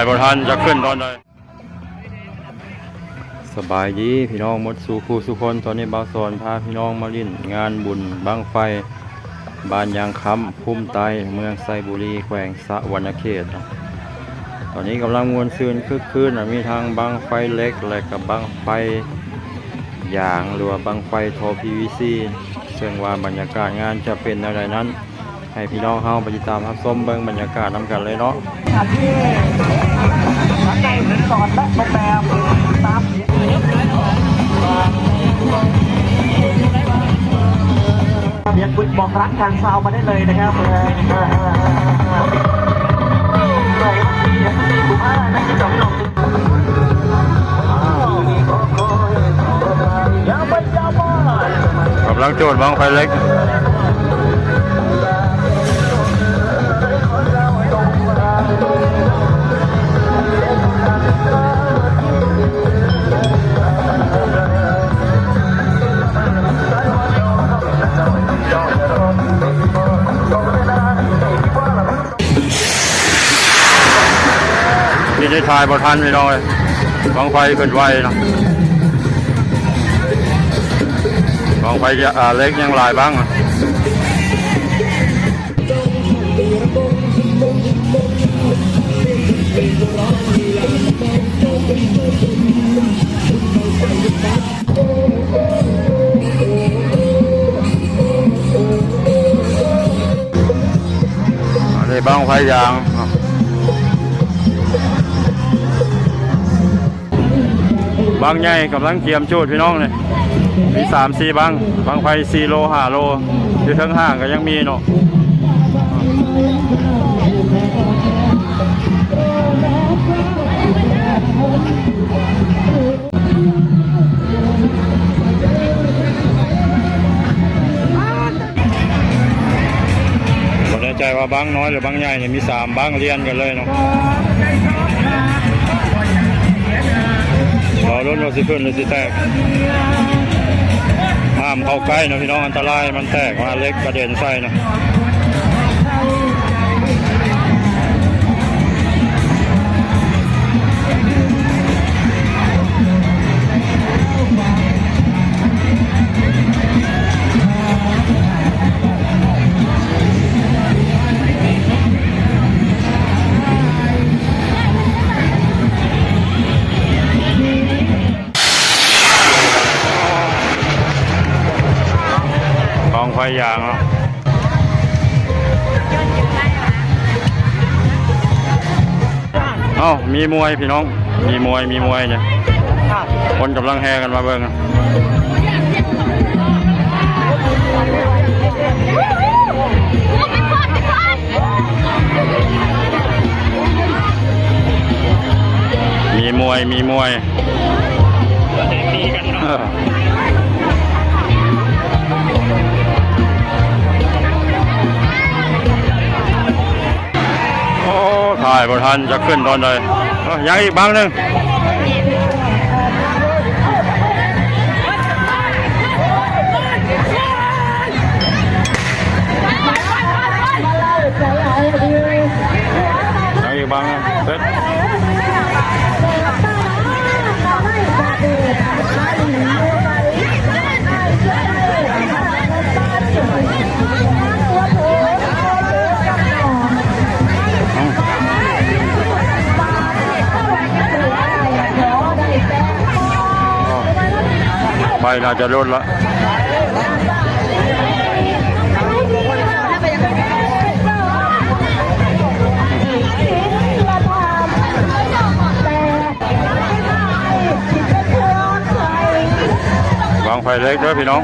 ບໍ່ທັນ ຈະຂຶ້ນຕອນໃດ. ສະບາຍດີພີ່ນ້ອງໝົດສູ່ຜູ້ສູ່ຄົນ, ຕອນນີ້ບ່າວສອນພາພີ່ນ້ອງມາຫຼິ້ນງານບຸນບັ້ງໄຟບ້ານຍາງຄຳ ພູມໃຕ້ ເມືອງໄຊບູລີ ແຂວງສະຫວັນນະເຂດ. ຕອນນີ້ກຳລັງມ່ວນຊື່ນຄຶກຄື້ນ ມີທັງບັ້ງໄຟເຫຼັກ ແລະກະບັ້ງໄຟຢາງ ຫຼືວ່າບັ້ງໄຟທໍ່ພີວີຊີ ເຊິ່ງວ່າບັນຍາກາດງານຈະເປັນແນວໃດນັ້ນ ໃຫ້ພີ່ນ້ອງເຮົາໄປຕິດຕາມຮັບຊົມເບິ່ງບັນຍາກາດນຳກັນເລີຍເນາະ. ທີ່ທັນໄດ້ສິນສອດ ແລະ ໂຮງແຮມ ຕາມ ທະບຽນບຸນບອກລັກການຊາວມາໄດ້ເລີຍນະຄັບ. ກຳລັງຈູດບັ້ງໄຟເຫຼັກ. ນີ້ໄດ້ຖ່າຍບໍ່ທັນພີ່ນ້ອງເອີຍ, ບັ້ງໄຟຂຶ້ນໄວເນາະ, ບັ້ງໄຟ ເອີ ເຫຼັກຍັງຫຼາຍບັ້ງ. ອັນນີ້ບັ້ງໄຟຢາງ, ບັ້ງໃຫຍ່ກຳລັງກຽມຈູດພີ່ນ້ອງເອີຍ. ມີສາມສີ່ບັ້ງ, ບັ້ງໄຟສີ່ໂລ ຫ້າໂລ, ຢູ່ເທິງຫ້າງກໍຍັງມີເນາະ. ບໍ່ແນ່ໃຈວ່າບັ້ງນ້ອຍ ຫຼື ບັ້ງໃຫຍ່ນີ້ ມີສາມບັ້ງລຽນກັນເລີຍເນາະ. ລໍລຸ້ນວ່າຊິຂຶ້ນ ຫຼື ຊິແຕກ. ຫ້າມເຂົ້າໃກ້ເນາະພີ່ນ້ອງ, ອັນຕະລາຍມັນແຕກມາ, ເຫຼັກກະເດັນໃສ່ເນາະ. ກອງໄຟຢາງເນາະ. ເອົ້າ ມີມວຍພີ່ນ້ອງ, ມີມວຍ ມີມວຍເດ້. ຄົນກຳລັງແຫ່ກັນມາເບິ່ງ. ມີມວຍ ມີມວຍ. ໂອ້ ຖ່າຍບໍ່ທັນ ຈັກຂຶ້ນຕອນໃດ. ເອີ ຍັງອີກບັ້ງໜຶ່ງ. ຍັງອີກບັ້ງໜຶ່ງ. ເສັດ. ໄຟໜ້າຈະຫຼຸດລະ. ບັ້ງໄຟເລັກເດີພີ່ນ້ອງ.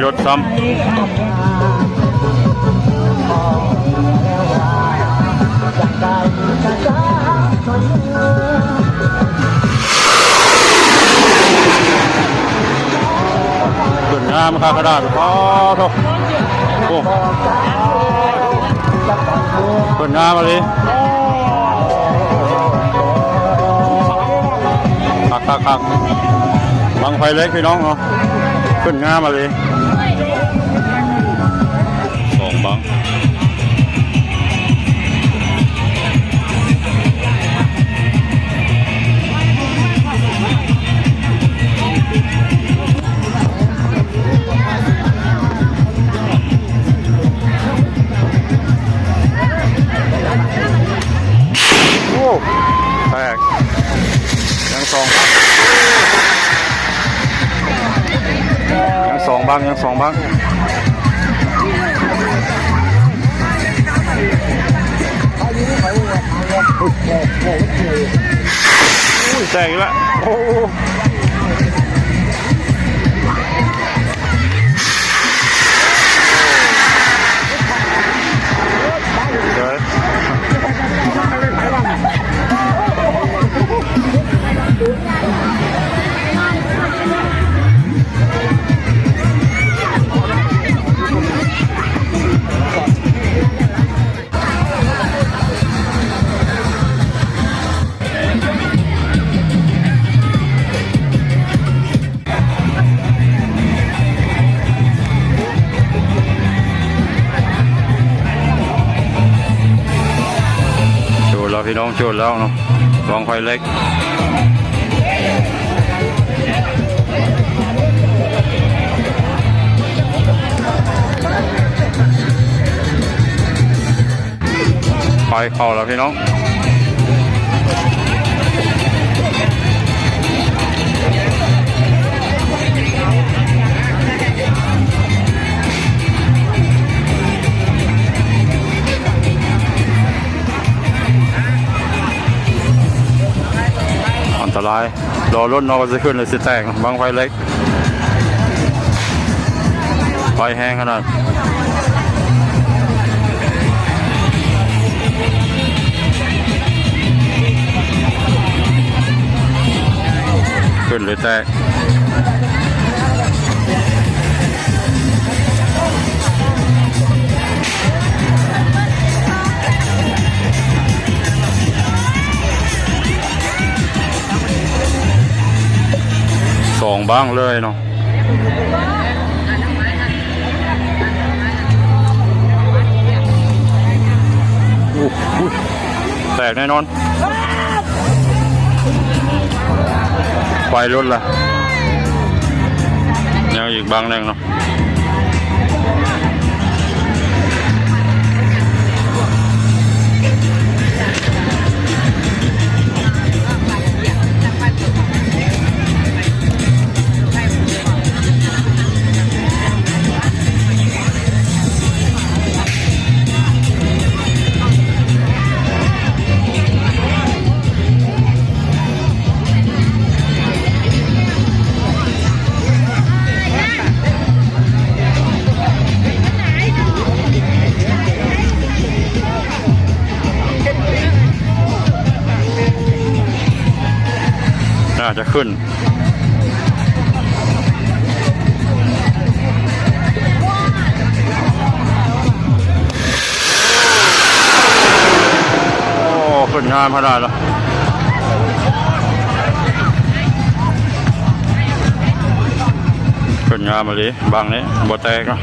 ລົດຊ້ຳ ຂຶ້ນງາມຄັກຂະໜາດ ອໍໂທ້ ໂອ້ ຂຶ້ນງາມອີ່ຫຼີ ຄັກໆໆ ບັ້ງໄຟເຫຼັກພີ່ນ້ອງເນາະ ຂຶ້ນງາມອີ່ຫຼີ ສອງບັ້ງ. ໂອ້ ແຕກ ຍັງສອງບັ້ງ ຍັງສອງບັ້ງ ຍັງສອງບັ້ງ. ອຸ້ຍ ແຕກອີກແລ້ວ ໂອ້ ເອີ. ໂຈດແລ້ວພີ່ນ້ອງ ໂຈດແລ້ວເນາະ ບັ້ງໄຟເຫຼັກ. ໄຟເຂົ້າແລ້ວພີ່ນ້ອງ ອັນຕະລາຍ ລໍລຸ້ນເນາະ ວ່າຊິຂຶ້ນຫຼືຊິແຕກ ບັ້ງໄຟເຫຼັກ ໄຟແຮງຂະໜາດ ຂຶ້ນຫຼືແຕກ. ສອງບັ້ງເລີຍເນາະ ໂອ້ໂຫ ແຕກແນ່ນອນ ໄຟລຸດລະ ຍັງອີກບັ້ງໜຶ່ງເນາະ. ໜ້າຈະຂຶ້ນ ໂອ້ ຂຶ້ນງາມຂະໜາດລະ ຂຶ້ນງາມອີ່ຫຼີ ບັ້ງນີ້ບໍ່ແຕກເນາະ.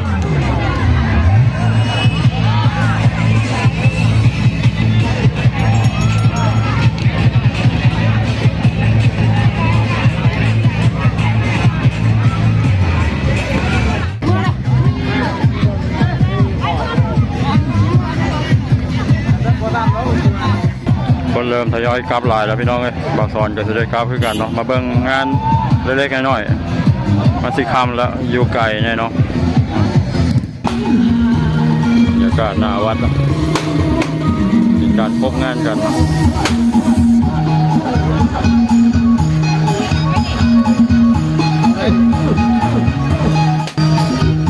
ຄົນເລີ່ມທະຍອຍກັບຫຼາຍແລ້ວພີ່ນ້ອງເອີຍ ບ່າວສອນກໍຊິໄດ້ກັບຄືກັນເນາະ ມາເບິ່ງງານເລັກໆນ້ອຍໆ ມັນຊິຄ່ຳແລ້ວ ຢູ່ໄກແນ່ເນາະ. ບັນຍາກາດໜ້າວັດເນາະ ມີການຄົບງານກັນເນາະ. ໂ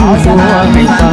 ເອົາຊະນະ